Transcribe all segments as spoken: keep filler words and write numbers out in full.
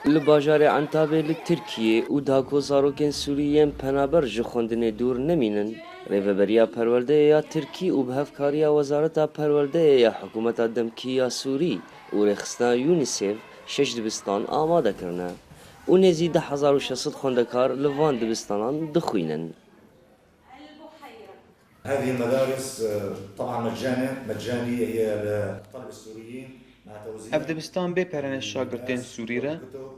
Li bajarê Entabê li Tirkiyê û da ku zarokên Sûrî yên penaber ji xwendinê dûr nemînin, Rêveberiya Perwerdeyê ya Tirkî û bi hevkariya Wezareta Perwerdeyê ya Hikûmeta Demkî ya Sûrî û rêxistina UNICEF şeş dibistan amade kirine û nêzî du hezar û şeş sed xwendekar li van dibistanan dixwînin. هذه المدارس، آه، طبعا مجانية، مجانية هي للطلبة السوريين مع توزيع Ev dibistan bê pere ne şagirtên Sûrî re,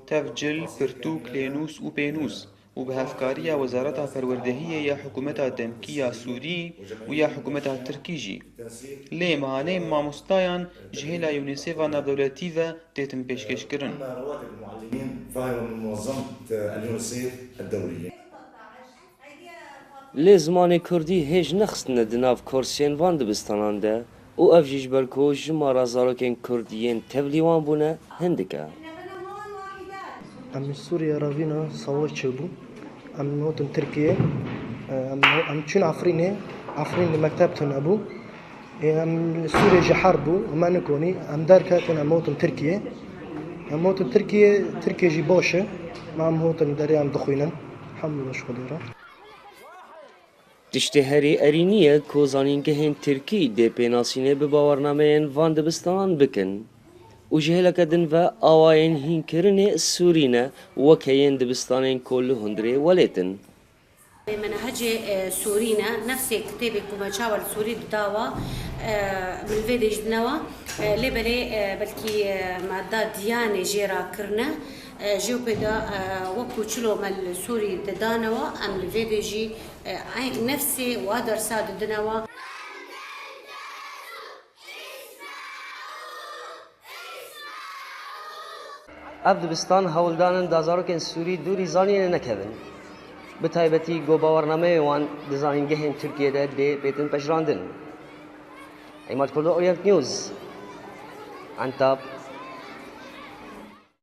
tev cil, pirtûk, lênûs û pênûs û bi hevkariya Wezareta Perwerdehiyê ya Hikûmeta Demkî ya Sûrî û ya Hikûmeta Tirkî jî. Lê mehaneyên mamostayan ji hêla UNICEF'a navdewletî ve têtin pêşkêşkirin. أما رواتب المعلمين فهي من منظمة اليونيسيف الدولية. Lê zimanê kurdî hêj nexistine di nav korsiyên van dibistanan de û ev jî ji ber ku jimara zarokên kurd yên tevlî wan bûne hindik e. Em li Sûriye revîna savaş çêbû. Em hatin Tirkiye. Em, em çûn Efrînê. Efrîn li mekteb tune bû. Ê, em li Sûriyê jî herb bû, me nikonî. Em derketin, em hatin Tirkiye. Em hatin Tirkiye, Tirkiye jî baş e. Me em hatin derê em dixwînin. Hemdullah ji Xwedê re. Tiştê herî erînî ye ku zanîngehên Tirkî dê pênasînê bi bawernameyên van dibistanan bikin û ji hêleke din ve awayên hînkirinê Sûrî ne weke yên dibistanên ku li hundirê welêtin. Menhecê e, Sûrî ne, nefsê kitêbê ku me çawa li Sûrî didawa, e, min li vê dê jî dinewa. E, lê belê e, belkî e, me da diyanê jê rakirine. E, jê pê de e, wekû çilo me li Sûrî didanewa, em li vê dê jî e, eyn nefsê wa dersa didinewa. Ev dibistan hewl dan in da zarokên Sûrî dûrî zanînê nekevin. Bi taybetî ku bawernameyên wan di zanîngehên Tirkiyê de dê bêtin pejirandin. Îmad Kurdo, Orient News, Entab.